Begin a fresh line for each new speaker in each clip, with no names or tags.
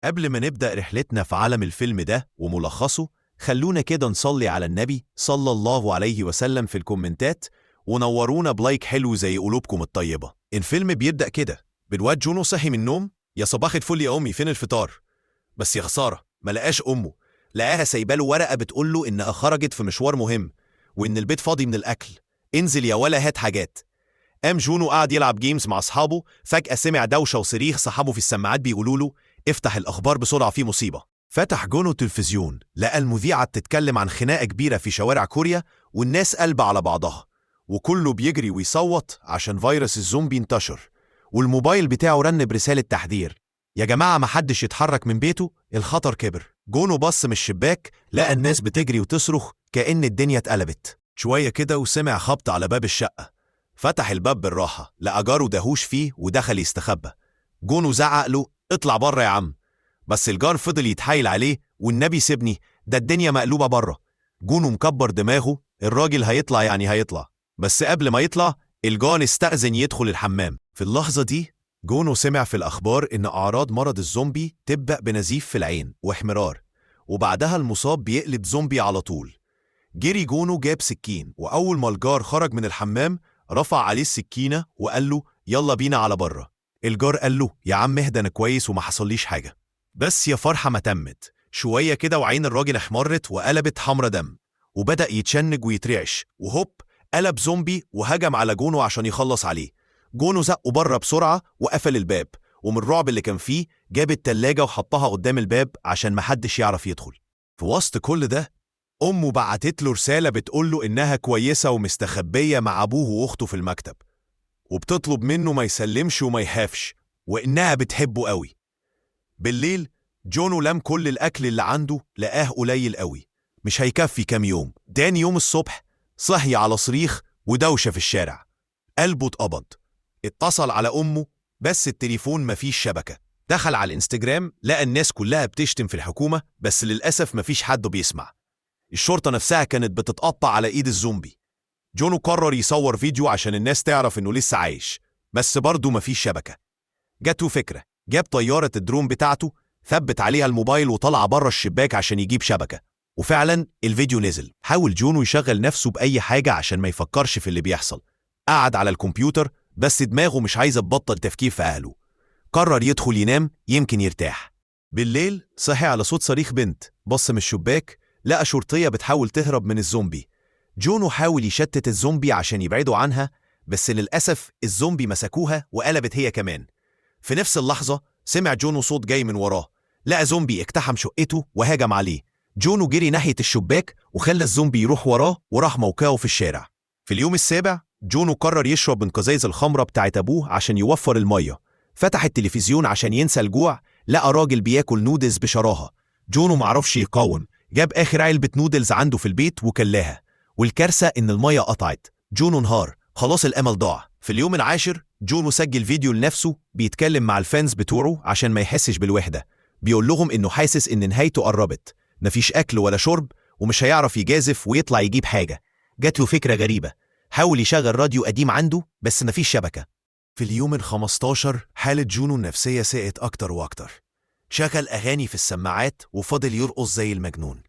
قبل ما نبدأ رحلتنا في عالم الفيلم ده وملخصه، خلونا كده نصلي على النبي صلى الله عليه وسلم في الكومنتات، ونورونا ب like حلو زي قلوبكم الطيبة. الفيلم بيبدأ كده بالواد جونو صحي من النوم، يا صباح الفل يا أمي، فين الفطار؟ بس يا خسارة ما لقاش أمه، لقاها سايباله ورقة بتقوله إنها خرجت في مشوار مهم وإن البيت فاضي من الأكل، انزل يا ولا هات حاجات. قام جونو قعد يلعب games مع أصحابه، فجأة سمع دوشة وصريخ صحابه في السماعات بيقولوا له افتح الأخبار بسرعة في مصيبة. فتح جونو التلفزيون، لقى المذيعة بتتكلم عن خناقة كبيرة في شوارع كوريا والناس قلبة على بعضها وكله بيجري ويصوت عشان فيروس الزومبي انتشر. والموبايل بتاعه رن برسالة تحذير، يا جماعة محدش يتحرك من بيته، الخطر كبر. جونو بص من الشباك لقى الناس بتجري وتصرخ كأن الدنيا اتقلبت. شوية كده وسمع خبط على باب الشقة، فتح الباب بالراحة لقى جاره دهوش فيه ودخل يستخبى. جونو زعق له اطلع بره يا عم، بس الجار فضل يتحايل عليه والنبي سيبني، ده الدنيا مقلوبة بره. جونو مكبر دماغه، الراجل هيطلع يعني هيطلع. بس قبل ما يطلع الجار استأذن يدخل الحمام. في اللحظة دي جونو سمع في الأخبار إن أعراض مرض الزومبي تبدأ بنزيف في العين واحمرار، وبعدها المصاب بيقلب زومبي على طول. جري جونو جاب سكين، وأول ما الجار خرج من الحمام رفع عليه السكينة وقال له يلا بينا على بره. الجار قال له يا عم اهدى انا كويس وما حصليش حاجة. بس يا فرحة ما تمت، شوية كده وعين الراجل احمرت وقلبت حمرة دم، وبدأ يتشنج ويترعش، وهوب قلب زومبي وهجم على جونو عشان يخلص عليه. جونو زقه بره بسرعة وقفل الباب، ومن الرعب اللي كان فيه جاب التلاجة وحطها قدام الباب عشان محدش يعرف يدخل. في وسط كل ده أمه بعتت له رسالة بتقول له إنها كويسة ومستخبية مع أبوه وأخته في المكتب، وبتطلب منه ما يسلمش وما يخافش، وإنها بتحبه قوي. بالليل جونو لم كل الأكل اللي عنده، لقاه قليل قوي مش هيكفي كام يوم. تاني يوم الصبح صحي على صريخ ودوشة في الشارع، قلبه اتقبض. اتصل على أمه بس التليفون مفيش شبكة. دخل على الانستجرام لقى الناس كلها بتشتم في الحكومة، بس للأسف مفيش حد بيسمع. الشرطة نفسها كانت بتتقطع على إيد الزومبي. جونو قرر يصور فيديو عشان الناس تعرف إنه لسه عايش، بس برضه مفيش شبكة. جاته فكرة، جاب طيارة الدرون بتاعته، ثبت عليها الموبايل وطلع بره الشباك عشان يجيب شبكة، وفعلا الفيديو نزل. حاول جونو يشغل نفسه بأي حاجة عشان ما يفكرش في اللي بيحصل. قعد على الكمبيوتر بس دماغه مش عايزة تبطل تفكير في أهله. قرر يدخل ينام يمكن يرتاح. بالليل صحي على صوت صريخ بنت، بص من الشباك لقى شرطية بتحاول تهرب من الزومبي. جونو حاول يشتت الزومبي عشان يبعدوا عنها، بس للأسف الزومبي مسكوها وقلبت هي كمان. في نفس اللحظة سمع جونو صوت جاي من وراه، لقى زومبي اقتحم شقته وهاجم عليه. جونو جري ناحية الشباك وخلى الزومبي يروح وراه وراح موقعه في الشارع. في اليوم السابع جونو قرر يشرب من قزايز الخمرة بتاعت أبوه عشان يوفر المية. فتح التلفزيون عشان ينسى الجوع، لقى راجل بياكل نودلز بشراهة. جونو معرفش يقاوم، جاب آخر علبة نودلز عنده في البيت وكلاها، والكارثة إن المية قطعت. جونو انهار، خلاص الأمل ضاع. في اليوم العاشر جونو سجل فيديو لنفسه بيتكلم مع ال fans بتوعه عشان ما يحسش بالوحدة، بيقول لهم إنه حاسس إن نهايته قربت، مفيش أكل ولا شرب ومش هيعرف يجازف ويطلع يجيب حاجة. جات له فكرة غريبة، حاول يشغل راديو قديم عنده بس مفيش شبكة. في اليوم ال15 حالة جونو النفسية ساءت أكتر وأكتر. شغل أغاني في السماعات وفضل يرقص زي المجنون.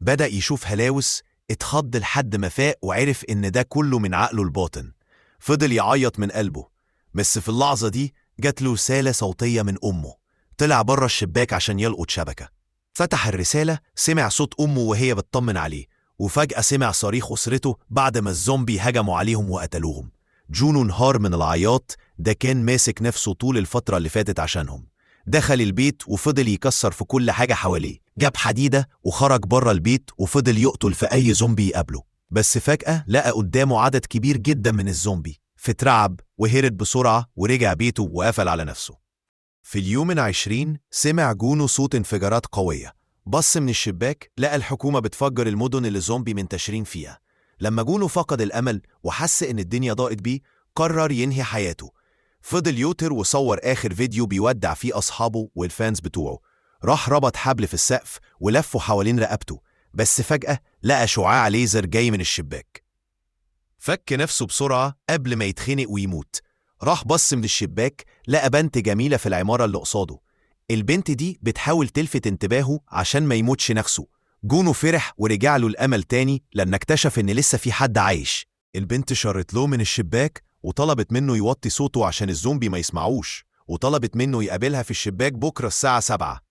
بدأ يشوف هلاوس، اتخض لحد ما فاق وعرف إن ده كله من عقله الباطن. فضل يعيط من قلبه، بس في اللحظة دي جات له رسالة صوتية من أمه. طلع بره الشباك عشان يلقط شبكة. فتح الرسالة سمع صوت أمه وهي بتطمن عليه، وفجأة سمع صريخ أسرته بعد ما الزومبي هجموا عليهم وقتلوهم. جونو انهار من العياط، ده كان ماسك نفسه طول الفترة اللي فاتت عشانهم. دخل البيت وفضل يكسر في كل حاجة حواليه، جاب حديدة وخرج بره البيت وفضل يقتل في أي زومبي يقابله. بس فجأة لقى قدامه عدد كبير جدا من الزومبي، فترعب وهرب بسرعة ورجع بيته وقفل على نفسه. في اليوم ال20 سمع جونو صوت انفجارات قوية، بص من الشباك لقى الحكومة بتفجر المدن اللي الزومبي منتشرين فيها. لما جونو فقد الأمل وحس إن الدنيا ضاقت بيه قرر ينهي حياته. فضل يوتر وصور آخر فيديو بيودع فيه أصحابه وال fans بتوعه. راح ربط حبل في السقف ولفه حوالين رقبته، بس فجأة لقى شعاع ليزر جاي من الشباك. فك نفسه بسرعة قبل ما يتخنق ويموت. راح بص من الشباك لقى بنت جميلة في العمارة اللي قصاده. البنت دي بتحاول تلفت انتباهه عشان ما يموتش نفسه. جونو فرح ورجع له الأمل تاني لأن اكتشف إن لسه في حد عايش. البنت شرت له من الشباك وطلبت منه يوطي صوته عشان الزومبي ما يسمعوش، وطلبت منه يقابلها في الشباك بكرة الساعة 7.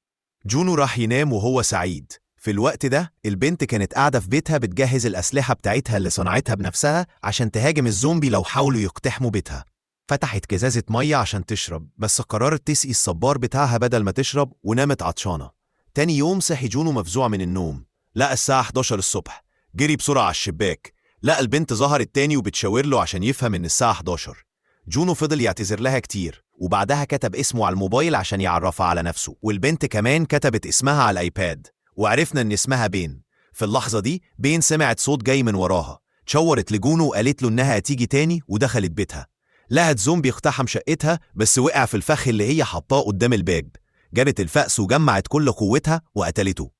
جونو راح ينام وهو سعيد. في الوقت ده البنت كانت قاعدة في بيتها بتجهز الأسلحة بتاعتها اللي صنعتها بنفسها عشان تهاجم الزومبي لو حاولوا يقتحموا بيتها. فتحت كزازة مية عشان تشرب، بس قررت تسقي الصبار بتاعها بدل ما تشرب، ونامت عطشانة. تاني يوم صحي جونو مفزوع من النوم، لقى الساعة 11 الصبح. جري بسرعة على الشباك، لقى البنت ظهرت تاني وبتشاور له عشان يفهم إن الساعة 11. جونو فضل يعتذر لها كتير، وبعدها كتب اسمه على الموبايل عشان يعرفها على نفسه، والبنت كمان كتبت اسمها على ال iPad، وعرفنا إن اسمها بين. في اللحظة دي بين سمعت صوت جاي من وراها، شاورت لجونو وقالت له إنها هتيجي تاني، ودخلت بيتها. لقت زومبي اقتحم شقتها، بس وقع في الفخ اللي هي حطاه قدام الباب. جابت الفأس وجمعت كل قوتها وقتلته.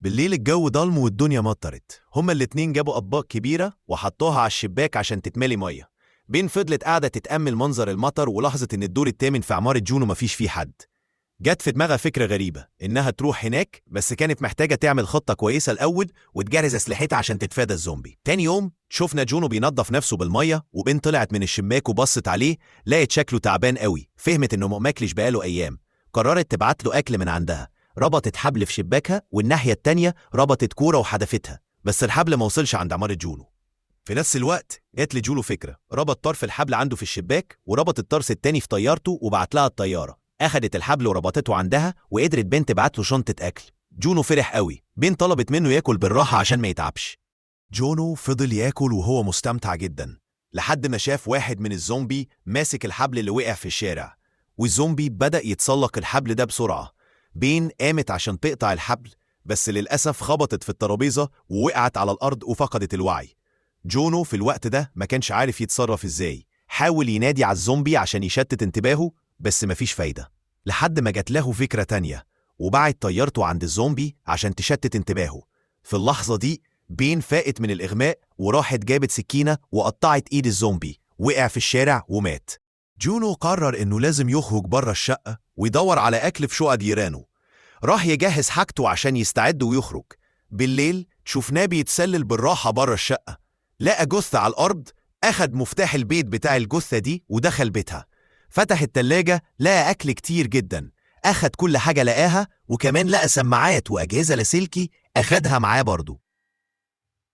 بالليل الجو ضلم والدنيا مطرت. هما الاتنين جابوا أطباق كبيرة وحطوها على الشباك عشان تتملي مية. بين فضلت قاعدة تتأمل منظر المطر، ولاحظت إن الدور الثامن في عمارة جونو مفيش فيه حد. جت في دماغها فكرة غريبة إنها تروح هناك، بس كانت محتاجة تعمل خطة كويسة الأول وتجهز أسلحتها عشان تتفادى الزومبي. تاني يوم شفنا جونو بينظف نفسه بالمية، وبين طلعت من الشباك وبصت عليه، لقت شكله تعبان قوي، فهمت إنه مأكلش بقاله أيام. قررت تبعت له أكل من عندها. ربطت حبل في شباكها، والناحية التانية ربطت كورة وحدفتها، بس الحبل ما وصلش عند عمارة جونو. في نفس الوقت جات لجونو فكرة، ربط طرف الحبل عنده في الشباك وربط الطرف التاني في طيارته وبعت لها الطيارة. أخدت الحبل وربطته عندها، وقدرت بين تبعت له شنطة أكل. جونو فرح قوي. بين طلبت منه ياكل بالراحة عشان ما يتعبش. جونو فضل ياكل وهو مستمتع جدا، لحد ما شاف واحد من الزومبي ماسك الحبل اللي وقع في الشارع، والزومبي بدأ يتسلق الحبل ده بسرعة. بين قامت عشان تقطع الحبل، بس للأسف خبطت في الترابيزة ووقعت على الأرض وفقدت الوعي. جونو في الوقت ده ما كانش عارف يتصرف إزاي. حاول ينادي على الزومبي عشان يشتت انتباهه، بس مفيش فايدة، لحد ما جات له فكرة تانية وبعت طيارته عند الزومبي عشان تشتت انتباهه. في اللحظة دي بين فاقت من الإغماء وراحت جابت سكينة وقطعت إيد الزومبي، وقع في الشارع ومات. جونو قرر إنه لازم يخرج بره الشقة ويدور على أكل في شقة جيرانه. راح يجهز حاجته عشان يستعد ويخرج. بالليل شفناه بيتسلل بالراحة بره الشقة، لقى جثة على الأرض، أخد مفتاح البيت بتاع الجثة دي ودخل بيتها. فتح التلاجة لقى أكل كتير جدا، أخد كل حاجة لقاها، وكمان لقى سماعات وأجهزة لاسلكي أخدها معاه برضه.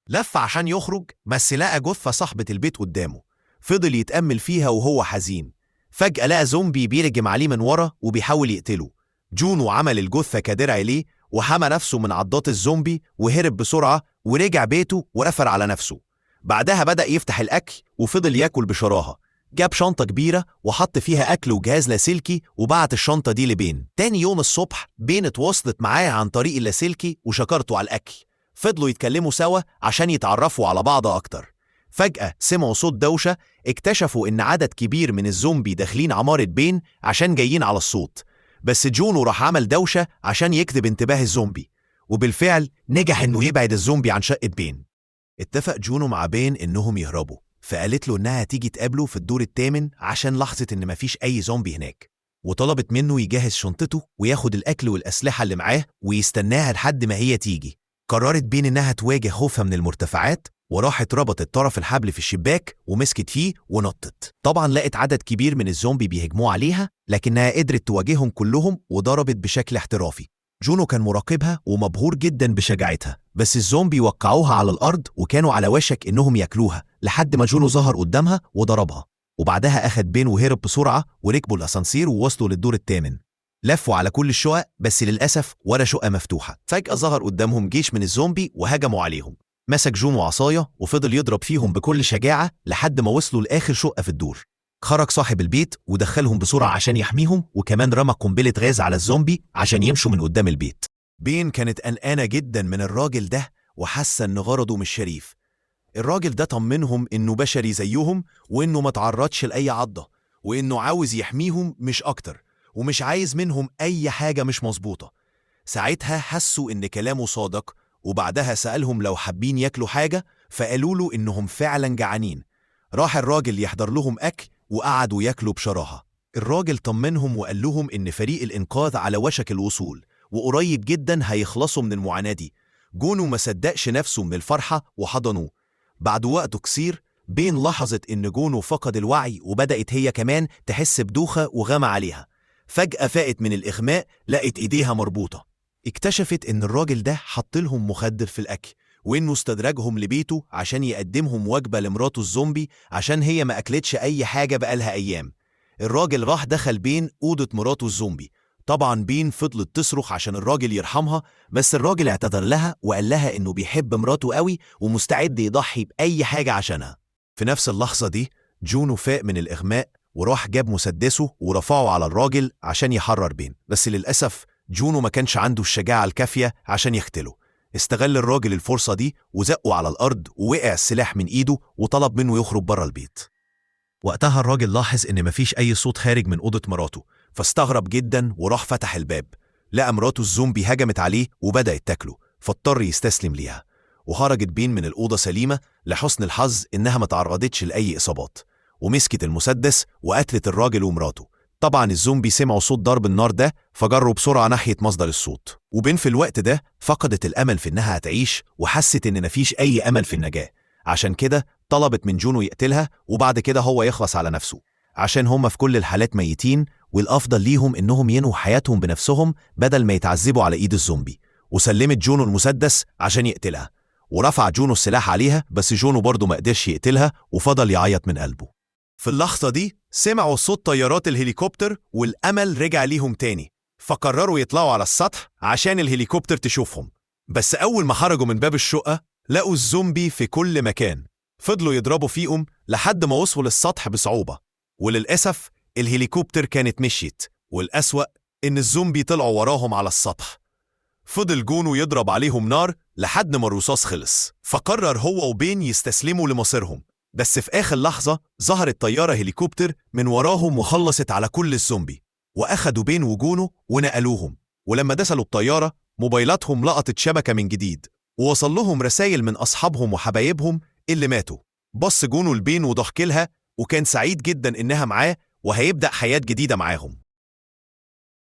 لف عشان يخرج، بس لقى جثة صاحبة البيت قدامه. فضل يتأمل فيها وهو حزين. فجأة لقى زومبي بيرجم عليه من ورا وبيحاول يقتله. جونو عمل الجثة كدرع ليه وحمى نفسه من عضات الزومبي وهرب بسرعة ورجع بيته وقفل على نفسه. بعدها بدأ يفتح الأكل وفضل ياكل بشراهة. جاب شنطة كبيرة وحط فيها أكل وجهاز لاسلكي وبعت الشنطة دي لبين. تاني يوم الصبح بين اتواصلت معاه عن طريق اللاسلكي وشكرته على الأكل. فضلوا يتكلموا سوا عشان يتعرفوا على بعض أكتر. فجأة سمعوا صوت دوشة، اكتشفوا إن عدد كبير من الزومبي داخلين عمارة بين عشان جايين على الصوت. بس جونو راح عمل دوشة عشان يجذب انتباه الزومبي، وبالفعل نجح إنه يبعد الزومبي عن شقة بين. اتفق جونو مع بين إنهم يهربوا، فقالت له إنها تيجي تقابله في الدور الثامن عشان لاحظت إن مفيش أي زومبي هناك، وطلبت منه يجهز شنطته وياخد الأكل والأسلحة اللي معاه ويستناها لحد ما هي تيجي. قررت بين إنها تواجه خوفها من المرتفعات، وراحت ربطت طرف الحبل في الشباك ومسكت فيه ونطت. طبعا لقت عدد كبير من الزومبي بيهجموا عليها، لكنها قدرت تواجههم كلهم وضربت بشكل احترافي. جونو كان مراقبها ومبهور جدا بشجاعتها، بس الزومبي وقعوها على الأرض وكانوا على وشك إنهم ياكلوها، لحد ما جونو ظهر قدامها وضربها. وبعدها أخد بين وهرب بسرعة وركبوا الأسانسير ووصلوا للدور الثامن. لفوا على كل الشقق، بس للأسف ولا شقة مفتوحة. فجأة ظهر قدامهم جيش من الزومبي وهجموا عليهم. مسك جونو عصاية وفضل يضرب فيهم بكل شجاعة لحد ما وصلوا لآخر شقة في الدور. خرج صاحب البيت ودخلهم بسرعة عشان يحميهم، وكمان رمى قنبلة غاز على الزومبي عشان يمشوا من قدام البيت. بين كانت قلقانة جدا من الراجل ده وحاسة إن غرضه مش شريف. الراجل ده طمنهم إنه بشري زيهم، وإنه ما تعرضش لأي عضة، وإنه عاوز يحميهم مش أكتر، ومش عايز منهم أي حاجة مش مظبوطة. ساعتها حسوا إن كلامه صادق، وبعدها سألهم لو حابين ياكلوا حاجة، فقالوا له إنهم فعلا جعانين. راح الراجل يحضر لهم أكل وقعدوا ياكلوا بشراهة. الراجل طمنهم وقال لهم إن فريق الإنقاذ على وشك الوصول وقريب جدا هيخلصوا من المعاناة دي. جونو ما صدقش نفسه من الفرحة وحضنوه. بعد وقت قصير بين لاحظت إن جونو فقد الوعي، وبدأت هي كمان تحس بدوخة وغمى عليها. فجأة فاقت من الإغماء، لقت إيديها مربوطة. اكتشفت إن الراجل ده حط لهم مخدر في الأكل، وإنه استدرجهم لبيته عشان يقدمهم وجبة لمراته الزومبي عشان هي ما أكلتش أي حاجة بقالها أيام. الراجل راح دخل بين أوضة مراته الزومبي. طبعا بين فضلت تصرخ عشان الراجل يرحمها، بس الراجل اعتذر لها وقال لها إنه بيحب مراته قوي ومستعد يضحي بأي حاجة عشانها. في نفس اللحظة دي جونو فاق من الإغماء وراح جاب مسدسه ورفعه على الراجل عشان يحرر بين، بس للأسف جونو ما كانش عنده الشجاعة الكافية عشان يقتله. استغل الراجل الفرصة دي وزقه على الأرض ووقع السلاح من إيده وطلب منه يخرج بره البيت. وقتها الراجل لاحظ إن مفيش أي صوت خارج من أوضة مراته، فاستغرب جدا وراح فتح الباب، لقى مراته الزومبي هجمت عليه وبدأت تاكله، فاضطر يستسلم ليها. وخرجت بين من الأوضة سليمة لحسن الحظ إنها ما تعرضتش لأي إصابات، ومسكت المسدس وقتلت الراجل ومراته. طبعا الزومبي سمعوا صوت ضرب النار ده فجروا بسرعة ناحية مصدر الصوت. وبين في الوقت ده فقدت الأمل في إنها هتعيش، وحست إن مفيش أي أمل في النجاة. عشان كده طلبت من جونو يقتلها وبعد كده هو يخلص على نفسه، عشان هما في كل الحالات ميتين، والأفضل ليهم إنهم ينهوا حياتهم بنفسهم بدل ما يتعذبوا على إيد الزومبي. وسلمت جونو المسدس عشان يقتلها، ورفع جونو السلاح عليها، بس جونو برضه ما قدرش يقتلها وفضل يعيط من قلبه. في اللحظة دي سمعوا صوت طيارات الهليكوبتر والأمل رجع ليهم تاني، فقرروا يطلعوا على السطح عشان الهليكوبتر تشوفهم. بس أول ما خرجوا من باب الشقة لقوا الزومبي في كل مكان، فضلوا يضربوا فيهم لحد ما وصلوا للسطح بصعوبة. وللأسف الهليكوبتر كانت مشيت، والأسوأ إن الزومبي طلعوا وراهم على السطح. فضل جونو يضرب عليهم نار لحد ما الرصاص خلص، فقرر هو وبين يستسلموا لمصيرهم. بس في آخر لحظة ظهرت طيارة هليكوبتر من وراهم وخلصت على كل الزومبي، وأخدوا بين وجونو ونقلوهم. ولما دخلوا الطيارة موبايلاتهم لقطت شبكة من جديد، ووصل لهم رسائل من أصحابهم وحبايبهم اللي ماتوا. بص جونو لبين وضحك لها، وكان سعيد جدا إنها معاه وهيبدأ حياة جديدة معاهم.